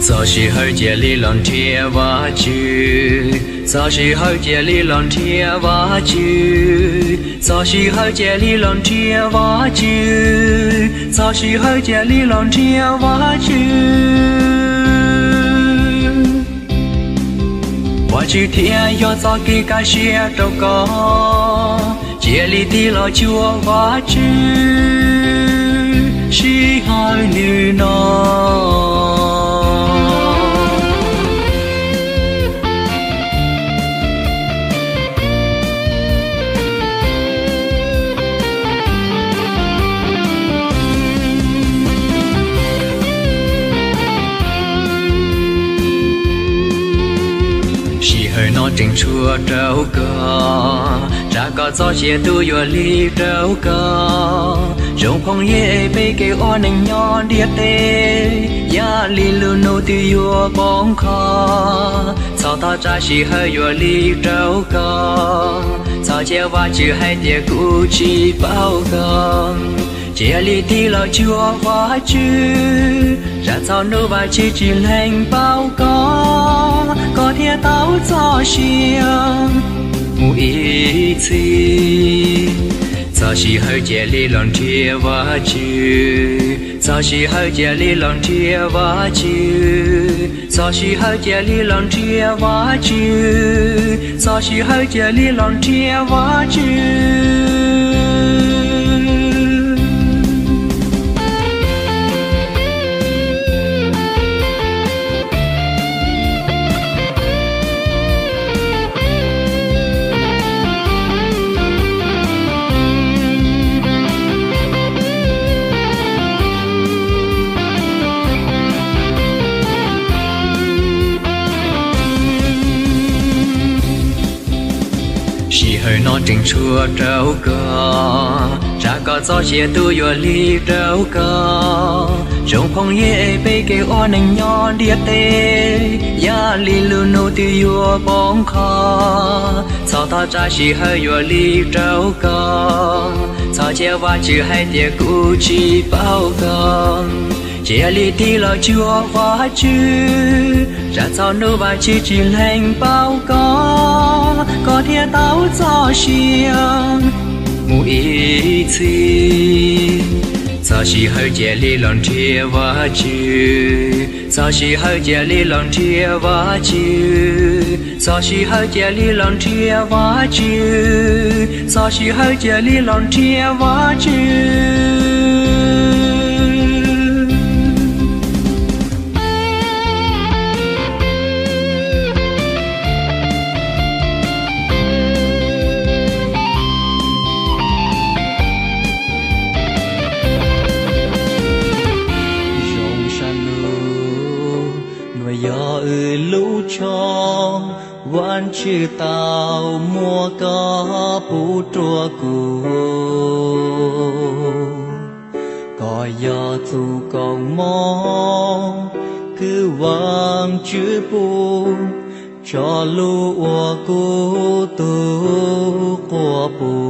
Txog sij hawm cia li los nrhiav Vajtswv, txog sij hawm cia li los nrhiav Vajtswv, txog sij hawm cia li los nrhiav Vajtswv, txog sij hawm cia li los nrhiav Vajtswv. Vajtswv thiaj yog txoj kev kaj siab rau koj. Cia li tig los cuag Vajtswv sij hawm nim no. Sij hawm no tseem tshuav rau koj, tsa koj txoj sia tu yuav lig rau koj. Zoo phooj ywg es peb kev ua neej nyob ntiaj teb, yam li lub hnub twb yuav poob qho. Txhob thov tsa sij hawm yuav lig rau koj, txhob cia Vajtswv hais tias kuv tsis paub koj. Cia li tig los cuag Vajtswv, tsam txog hnub Vajtswv tsis lees paub koj, koj thiaj tau txoj sia mus ib txhis. Txog sij hawm cia li los nrhiav Vajtswv, txog sij hawm cia li los nrhiav Vajtswv, txog sij hawm cia li los nrhiav Vajtswv, txog sij hawm cia li los nrhiav Vajtswv. Sij hawm no tseem tshuav rau koj, tsa koj txoj sia tu yuav lig rau koj. Zoo phooj ywg es peb kev ua neej nyob ntiaj teb, yam li lub hnub twb yuav poob qho. Txhob thov tsa sij hawm yuav lig rau koj, txhob cia Vajtswv hais tias kuv tsis paub koj. Cia li tig los cuag Vajtswv, tsam txog hnub Vajtswv tsis lees paub koj, koj thiaj tau txoj sia mus ib txhis. Txog sij hawm cia li los nrhiav Vajtswv, txog sij hawm cia li los nrhiav Vajtswv, txog sij hawm cia li los nrhiav Vajtswv, txog sij hawm cia li los nrhiav Vajtswv. Zoo sab lug, nuav yog wb lub tsho, Vaajtswv tau muab koj pub rua kuv. Koj yog txuj koom moov, kws Vaajtswv pub, tso lug ua kuv tug quas pug.